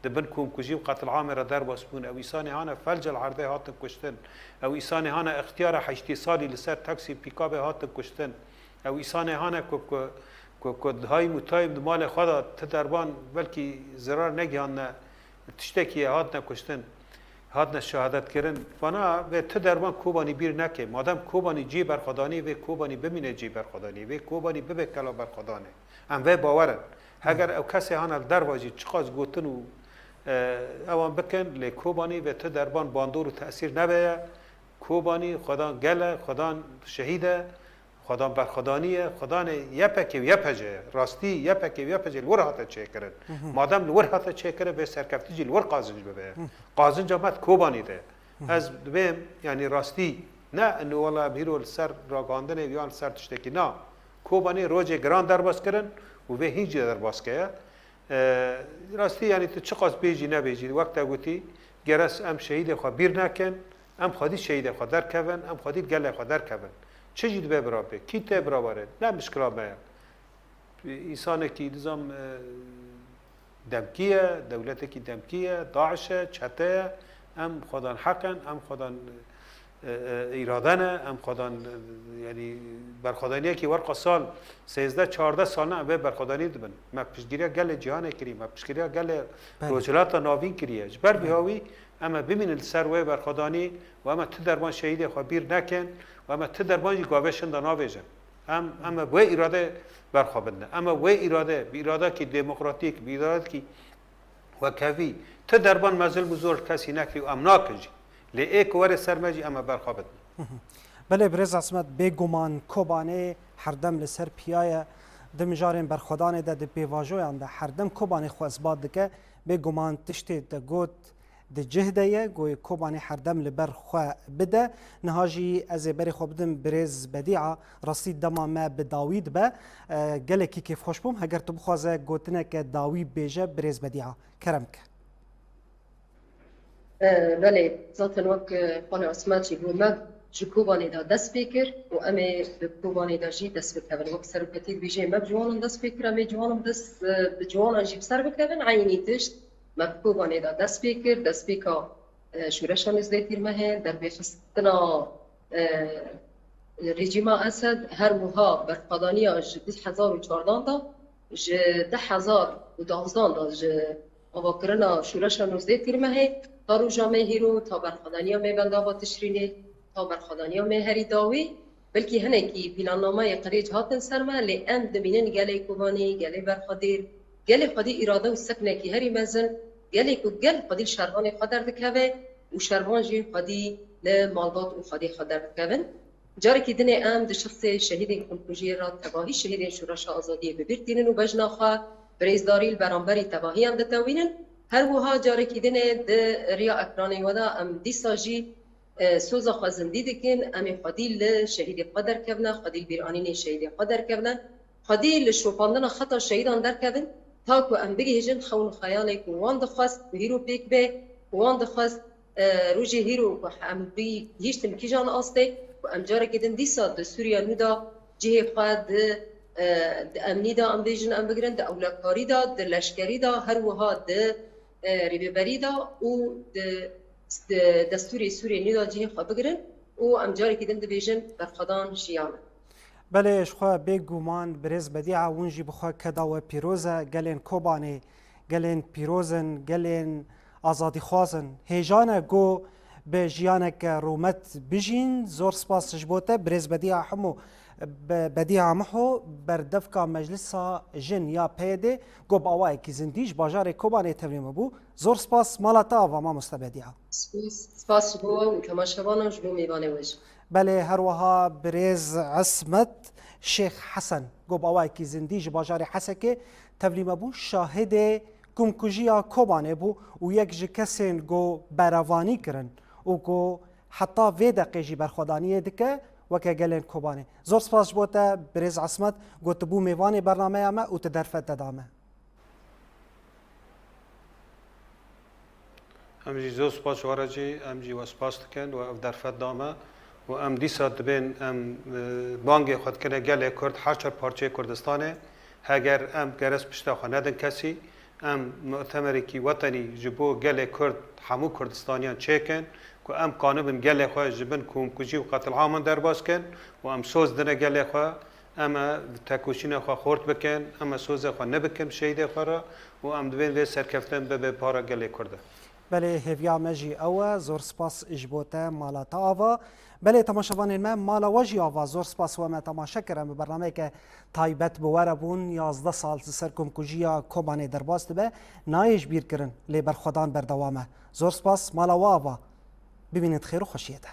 di bin komkujî û qetilamê re derbas bûn. Ew îsanê hane felcel erdê hatin kuştin. Ew îsanê hane extiyara heştê salî li ser taksî pîkabê hatin kuştin. Ew îsanê hane ku, ku, ku, ku dihayîm û tayîm di malê xwe de ti derban belkî zirar negihandine, tiştekî ye hatine kuştin, hatine şehadet kirin. Vana vê ti derban Kobanî bîr neke. Madem Kobanî cî berxwedanî, vê Kobanî bimîne cî berxwedanî, vê Kobanî bibe kela berxwedanê. Em vê bawer in. Heger ew kesê hane li derva jî çiqas gotin û, e, ewan bikin, lê Kobanî vê ti derban bandor û tesîr nebeye. Kobanî xwedan gel e, xwedan şehîd e, xwedan berxwedanî ye, xwedanê Y P G û Y P G ye. Rastî Y P G û Y P G li wir hate çêkirin. Madem li wir hate çêkirin, vê serkeftî jî li wir qazinc bibe. Qazinca me di Kobanî de. Ez dibêm, yanî rastî, ne ino wela em hîro li ser ragihandinê yan li ser tiştekî, na. Kobanê rojê giran derbas kirin û vê hîn jî derbas keye. E, rastî, yanî tu çiqas bêjî nebêjî, wek te gotî, geres em şehîdê xwe bîr nekin, em xwedî şehîdê xwe derkevin, em xwedî gelê xwe derkevin. Çi jî dibe bira bê, kî tê bira were, ne mişkila me ye. Însanekî nizam, e, demkî ye, dewletekî demkî ye, DAIŞ e, çete ye, em xwedan heq in, em xwedan, e, e, îrade ne, em xwedan, e, yanî berxwedaniyekî werqa sal, sêzdeh çardeh sal ne, em vê berxwedanî dibin. Me piştgiriya gelê cîhanê kirî, me piştgiriya gelê Belê. Rojhilata Navîn kiriye. Ji ber vî hawî Em ê bimînin li ser wê berxwedanî û em ê ti derman şehîdê xwe bîr nekin û em ê ti derman jî gavê şinda navêjin. Em, em ê wê îrade berxwe bidin. Em ê wê îrade, bi îradekî demokratîk, bi îradekî wekevî, ti derman mezil bi zor kesî nekirî û em nakin jî. Lê ê ku were ser me jî em ê berxwe bidin. Belê birêz Esmet, bêguman Kobanê herdem li ser piya ye. Di mijarên berxwedanê de, di pêvajoyan de herdem Kobanê xwe isbat dike. Bêguman tiştê te got di cih de ye, goyê Kobanê herdem li ber xwe bide. Niha jî ez ê berê xwe bidim birêz Bedîa, rastî dema me bi dawî dibe. E, gelekî kêfxweş bûm. Heger tu bixwaze gotineke dawî bêje, birêz Bedîa, kerem ke. E, belê, zaten wek, e, xalê Esmet jî got, me ji Kobanê de dest pê kir û em ê bi Kobanê de jî dest bikevin. Wek seroketî dibêje, me bi ciwanan dest pê kir, em ê ciwanan dest, e, bi ciwanan jî bi ser bikevin. Eynî tişt me bi Kobanê de dest pê kir, destpêka, e, şoreşa nêzdê tîrmehê, derbêxistina, e, rejîma Esed, her wiha berxwedaniya ji du hezar û çardan de, ji du hezar û duwazdeh de, ji avakirina şoreşa nêzdê tîrmehê, ta roja me hîro, ta berxwedaniya me bendava Tişrînê, ta berxwedaniya me herî dawî, belkî hinekî pîlannameyê qirêj hatin ser me, lê em dimînin gelê Kobanî, gelê berxwedîr, gelê xwedî îrade û seknekî herî mezin, gelê ku gel xwedî li şervanê xwe derdikeve û şervan jî xwedî li malbat û xwedî xwe derdikevin. Carekî dinê em di şexsê şehîdên komkujiyê re tevahî şehîdên Şoreşa Azadiyê bi bîr tînin û bejna xwe bi rêzdarî li beramberî tevahiyan ditewînin. Her wiha carekî dinê di riya ekranê we de em dîsa jî, e, soza xwe zindî dikin, em ê xwedî li şehîdê xwe derkevine, xwedî li bîranînê şehîdê xwe derkevine, xwedî li şopandina xeta şehîdan derkevin, ta ku em bigihîjin xewn û xeyalê ku wan dixwest ku hîro pêk bê, ku wan dixwest, e, rojê hîro ku em bigihîştin kîjan astê, ku em carekî din dîsa di Sûriya nû de cihê xwe di, e, di emnî de em bêjin em bigirin, di ewlekarî de, di leşkerî de, her wiha di, e, rêveberî de û di, di destûrê Sûriyê nû de cihê xwe bigirin û em carekî din dibêjin berxwedan jiyan e. Belê, ji xwe bêguman birêz Bedîa, hûn jî bi xwe keda we pîroz e. Gelên Kobanê, gelên pîroz in, gelên azadîxwaz in. Hêja ne ku bi jiyaneke rûmet bijîn. Zor spas ji bo te, birêz Bedîa Hemo, Be-, Bedîa Miho, berdevka Meclisa Jin ya P Y D, ku bi awayekî zindî ji bajarê Kobanê tevlî me bû. Zor spas, mala te ava, mamoste Bedîa. Spas, spas ji bo we û temaşevanan ji bo mêvanê we jî. Belê, her wiha birêz Esmet Şêx Hesen, ku bi awayekî zindî ji bajarê Hesekê tevlî me bû, şahidê komkujiya Kobanê bû û yek ji kesên ku berevanî kirin û ku heta vê deqê jî berxwedaniyê dike weke gelên Kobanê. Zor spas ji bo te, birêz Esmet, ku tu bû mêvanê bernameya me û tu derfet te da me. Em jî zor spas ji we re jî, em jî we spas dikin, we ev derfet da me û em dîsa dibên em, e, bangê xwe dikine gelê Kurd her çar parçeyê Kurdistanê. Heger em geres pişta xwe nedin kesî, em mutemerekî wetenî ji bo gelê Kurd, hemû Kurdistaniyan çêkin ku em kanibin gelê xwe ji bin komkujî û qetilaman derbas kin û em soz dine gelê xwe. Em ê tekoşîna xwe xort bikin, em ê sozê xwe nebikin şehîdê xwe re û em dibên vê serkeftin bibe para gelê Kurd e. Belê, hêviya me jî ew e. Zor spas ji bo te, mala te ava. Belê, temaşevanên me, mala we jî ava. Zor spas we me temaşe kir. Em bi bernameyeke taybet bi we re bûn. Yazdeh sal ji ser komkujiya Kobanê derbas dibe. Nayê ji bîr kirin, lê berxwedan berdewam e. Zor spas, mala we ava. Bimînin di xêr û xweşiyê de.